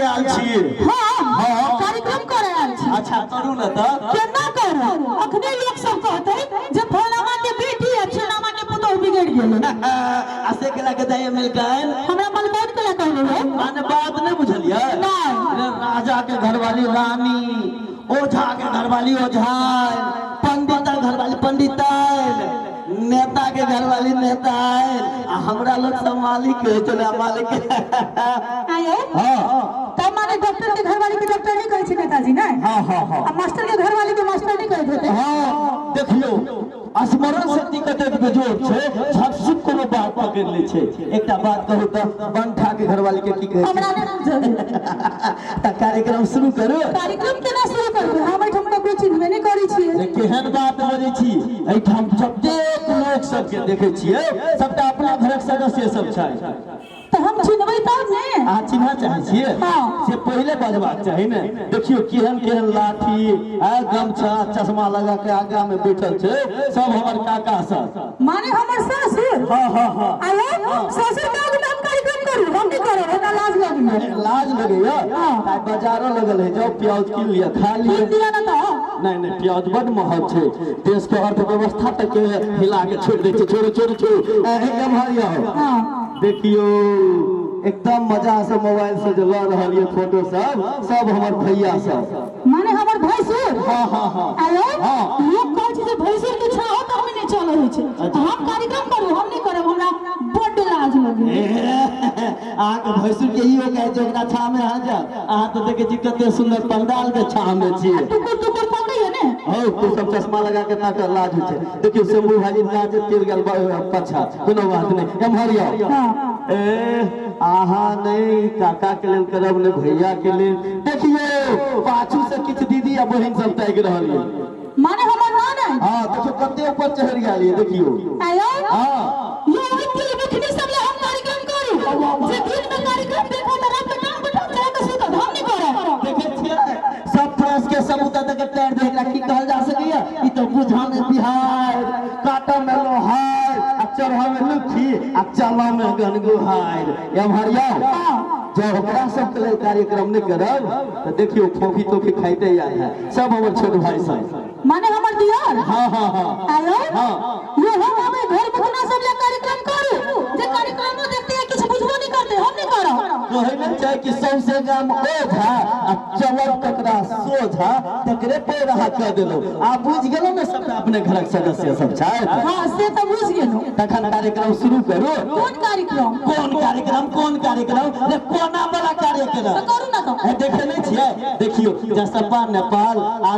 आयल छी। हाँ। हाँ। कार्यक्रम करे आयल छी। अच्छा, करू ने तऽ। केना करब? अखने लोक सब कहतै जे फलामा के बेटी आ चिलामा के पुतोह बिगड़ि गेलै। आ से केला के दाइ मिलकनि? हमरा मलकनि केला कहले हे? माने बात नहि बुझलियै? नहि। रे, राजा के घरवाली रानी, ओझा के घरवाली ओझाइन, पंडित के घरवाली पंडिताइन, नेता के घरवाली नेताइन, आ हमरा लोग सब मालिक के चले मालिक। आयो। हाँ। तब माने डॉक्टर के घरवाली के डॉक्टर नहीं कहै छै नेताजी, नै? हाँ। आ मास्टर के घरवाली के मास्टर नहीं कहैत हेतै? हाँ, देखियौ, स्मरण शक्ति कतेक बेजोड़ छै, झटसुक कोनो बात पकड़ि लै छै। एकटा बात कहू तऽ, बंठा के घरवाली के की कहै छै? हमरा नहि बुझल। तऽ कार्यक्रम शुरू करू। कार्यक्रम केना शुरू करबै? हम एहिठाम ककरो चिन्हबे नहि करै छियै। जे केहन बात बजै छी! एहिठाम जतेक लोक सबके देखै छियै, सबटा अपना घरक सदस्य सब छै। तऽ हम चिन्हबै तब ने। अहाँ चिन्हऽ चाहै छियै? हाँ। से पहिले बजबाक चाही ने। देखियौ, केहन केहन लाठी आ गमछा चश्मा लगा के आगा में बैठल छै, सब हमर काका सब। माने हमर ससुर? हाँ। आयो, ससुर के आगू में हम कार्यक्रम करू? हम नहि करब, हमरा लाज लगैया। लाज लगैया? हाँ। आइ बाजारो लगल है, जाउ प्याज कीन लिअ, खा लिअ। कीन दिअ ने तऽ। नहि, प्याज बड महग छै, देश के अर्थव्यवस्था तक के हिला के छोड़ि दै छै। छोड़ू छोड़ू छोड़ू, एम्हर आउ। हाँ। देखियौ, एकदम मजा से मोबाइल से जे लऽ रहल ये फोटो सब, सब हमर भैया सब। माने हमर भैंसुर? हाँ। आयो। हाँ। लोक कहै छै जे भैंसुर के छाहो तऽ हम नहि चलै होइ छै। हम कार्यक्रम करू? हम नहि करब, हमरा बड्ड लाज लगैया। अहाँके भैंसुर के ई कहै छै, ओकरा छाह में अहाँ जाउ? अहाँ तऽ देखै छी कते सुन्दर पंडाल के छाह में छियै। टुकुर टुकुर तकैया ने। हौ, तू सब चश्मा लगा के ताकऽ लाज होइ छै। देखियौ, शंभू भाईजी लाज चलि गेल पाछा। कोनो बात नहि, एम्हर आउ। हाँ। ए, आहा नहि काका के लेल करब ने भैया के लेल। देखियौ, पाछू से किछु दीदी आ बहिन सब ताकि रहल ये। माने हमर नाना? हाँ, देखियौ कते ऊपर चढ़ि गेल ये, देखियौ। आयो। हाँ। यो ओहि तिल बिखनी सब ले हम कार्यक्रम करू? जे दिन में कार्यक्रम देखो तऽ रात के टांग पर टांग चढ़ा के सुतत? हम नहि करब। देखै छियै, सब प्रेस के सबूत दऽ के टाइर दे, एकरा की कहल जा सकैया? ई तऽ बुझा में बिहार, काटऽ में लोहार, आ चढ़ऽ में लुखी, आ चलऽ में गनगुहार। एम्हर आउ। हाँ। जब ओकरा सबके लेल कार्यक्रम नहि करब तऽ देखियौ, फोफी तोफी खाइते आयल है। सब हमर छोट भाई सब। माने हमर दियर? हाँ। आयो। हाँ। यो हम हमें घर मुखना सब ले कार्यक्रम करू? जे कार्यक्रमो देखते हैं, किछु बुझबो नहीं करते? हम नहीं करब। कहै नहि छै कि सौंसे गाम ओझा आ चलब ककरा सोझा, तकरे पैर अहाँ कऽ देलहुँ। आ बुझि गेलहुँ ने, सबटा अपने घरक सदस्य सब छथि। हाँ, से तऽ बुझि गेलहुँ। तखन कार्यक्रम शुरू करू। कोन कार्यक्रम? कोन कार्यक्रम, कोन कार्यक्रम रे, कोना वाला कार्यक्रम? तऽ करू ने तऽ। ए, देखे नहि छियै? देखियौ, जसपा नेपाल आ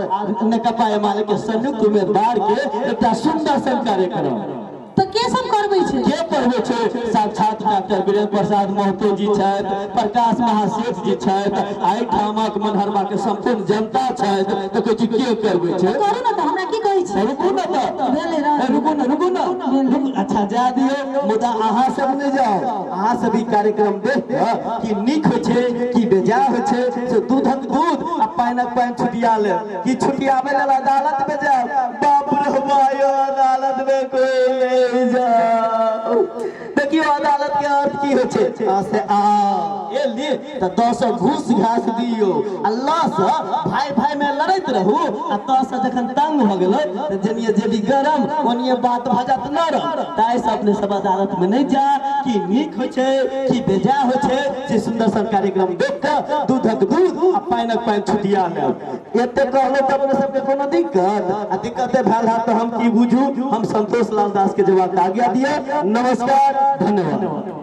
नेकपा एमाले के संयुक्त उम्मीदवार के एकटा सुन्दर सन कार्यक्रम। तऽ के सब करबै छै? के करबै छै? साक्षात डॉक्टर वीरेंद्र प्रसाद महतो जी छथि, प्रकाश महासेठ जी छथि, आ एहिठामक मनहरबा के सम्पूर्ण जनता छथि। तऽ कहै छी के करबै छै? करू ने तऽ, हमरा की कहै छी? रुकू ने तऽ। भेलै रह। ए, रुकू ने, रुकू ने, रुकू। अच्छा, जा दियौ, मुदा अहाँ सब नहि जाउ। अहाँ सब ई कार्यक्रम देख कऽ कि नीक होइ छै कि बेजाय होइ छै, से दूधक दूध आ पानिक पानि छुटिया लेब। कि छुटियाबै लेल अदालत में जायब? बाप रे भाई, अदालत में कोई नहीं जाओ। देखियो, अदालत के अर्थ की होइ छै? आ से आ एली तऽ दस घूस घास दियौ, आ ल से भाई भाई में लड़ैत रहू, आ त से जखन तंग भऽ गेलै तऽ जेनिये जेबी गरम ओनिये बात भऽ जायत नरम। ताहि से अपने सब अदालत में नहि जा। कि नीक होइ छै कि बेजाय होइ छै, से सुन्दर सन कार्यक्रम देख कऽ दूधक दूध आ पानिक पानि छुटिया लेब। एते कहलहुँ तऽ अपने सबके कोनो दिक्कत? आ दिक्कते भेल हैत तऽ हम की बुझू? हम संतोष लाल दास के जवाब आज्ञा दिअ। नमस्कार, धन्यवाद।